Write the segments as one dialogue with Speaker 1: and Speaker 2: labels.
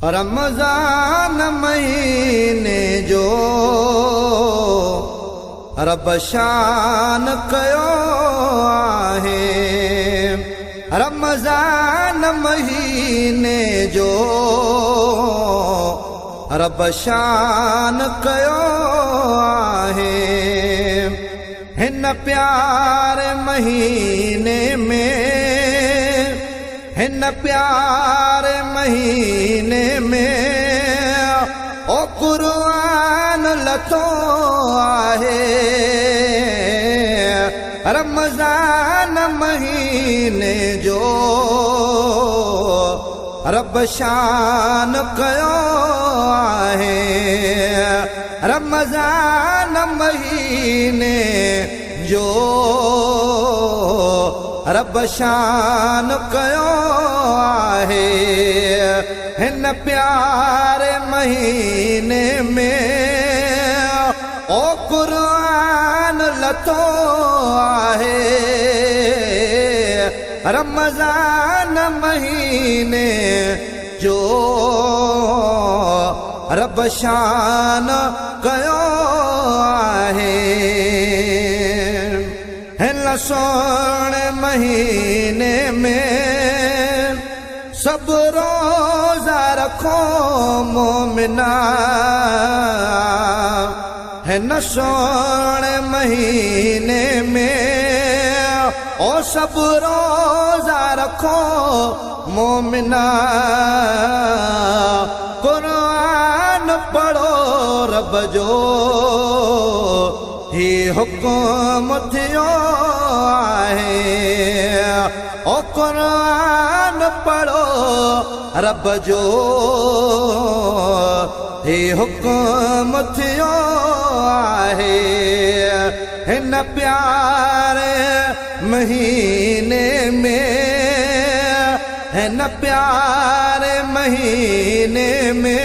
Speaker 1: رمضان مهيني جو رب شان ڪيو آهي. رمضان مهيني جو رب شان ڪيو آهي. هن پياري مهيني ۾، هن پياري مهيني ۾ او قرآن لٿو آهي. رمضان مهيني جو رب شان ڪيو آهي. رمضان مهيني جو رب شان ڪيو آهي. هن پياري مهيني ۾ او قرآن لٿو آهي. رمضان مهيني جو رب شان ڪيو آهي. هن سهڻي مهيني ۾ سڀ روزا رکو مومنا. هن سهڻي مهيني ۾ او سڀ روزا رکو مومنا. قرآن پڙهو رب جو هي حڪم ٿيو آهي. او قرآن پڙهو رب جو هي حڪم ٿيو آهي. هن پياري مهيني ۾، هن پياري مهيني ۾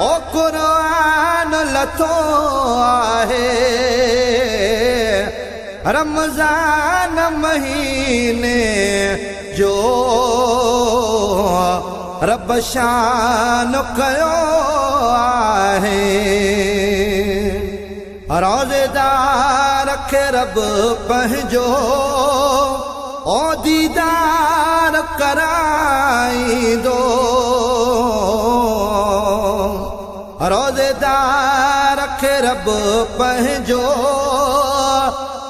Speaker 1: او قرآن لٿو آهي. رمضان مهيني جو رب شان ڪيو آهي. روزيدار کي رب پنهنجو او ديدار ڪرائيندو. روزيدار کي رب پنهنجو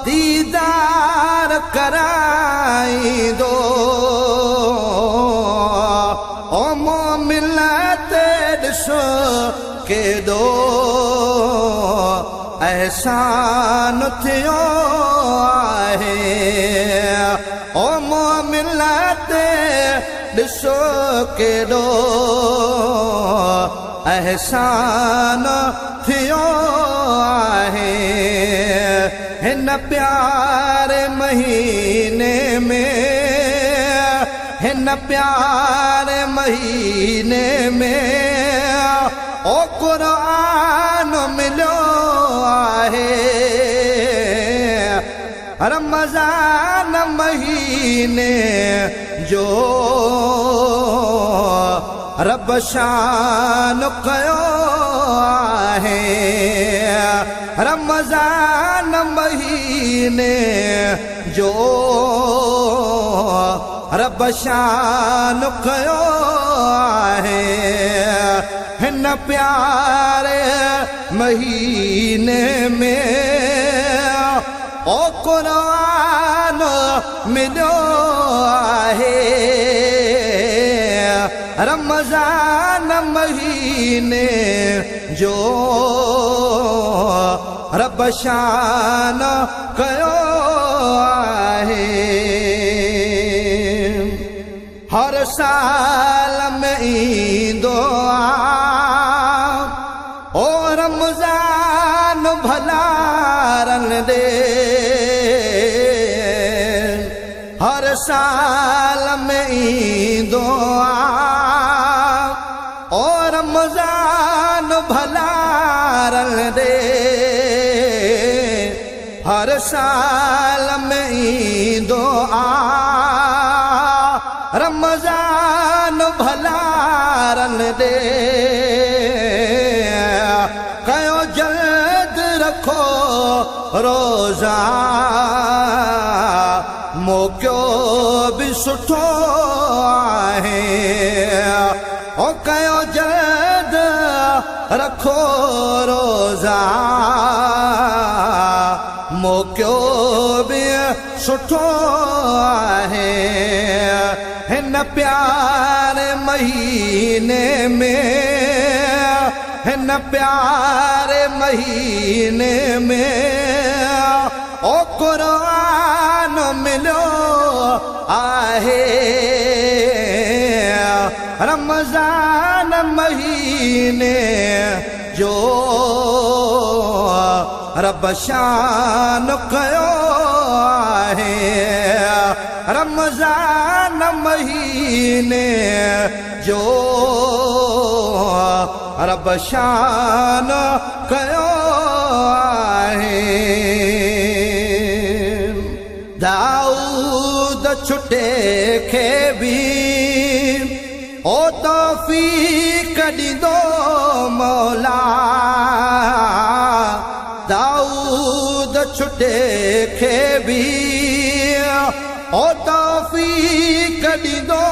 Speaker 1: ديدار ڪرائيندو. او مومن تي ڏسو ڪيڏو احسان ٿيو آهي. او مومن تي ڏسو ڪيڏو احسان ٿيو آهي. هن پياري مهيني ۾، هن پياري مهيني ۾ او قرآن مليو آهي. رمضان مهيني جو رب شان ڪيو آهي. رمضان مهيني جو رب شان ڪيو آهي. هن پياري مهيني ۾ او قرآن مليو آهي. رمضان مهيني جو رب شان ڪيو آهي. هر سال ۾ ايندو آ او رمضان ڀلارن ڏي. هر سال ۾ ايندو آ او رمضان ڀلارن ڏي. هر سال ۾ ايندو آ رمضان ڀلارن ڏي، ڪيو جلد رکو روزا، موقعو به سٺو آهي. او ڪيو جلد رکو روزا، موقعو به سٺو آهي. هن پياري مهيني ۾، هن پياري مهيني ۾ او قرآن مليو آهي. رمضان مهيني جو رب شان ڪيو آهي. رمضان مهيني جو رب شان ڪيو آهي. دائود ڇٽي کي به او توفيق ڏيندو مولا، دائود ڇٽي کي به او توفيق ڏيندو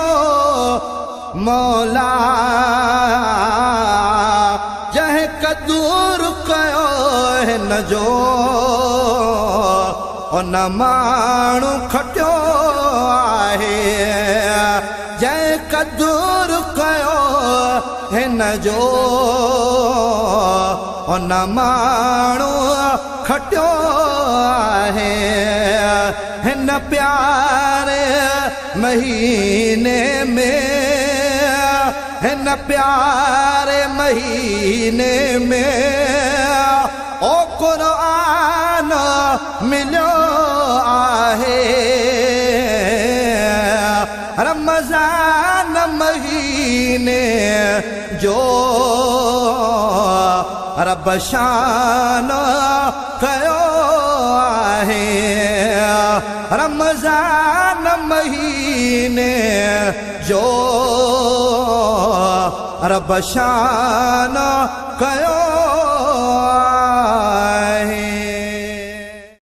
Speaker 1: مولا. جنهن قدر ڪيو هن جو، ان ماڻهو کٽيو آهي. جنهن قدر ڪيو هن جو، ان ماڻهو کٽيو آهي. هن پياري مهيني ۾، هن پياري مهيني ۾ او قرآن مليو آهي. رمضان مهيني جو رب شان ڪيو آهي. رمضان مهيني جو رب شان ڪيو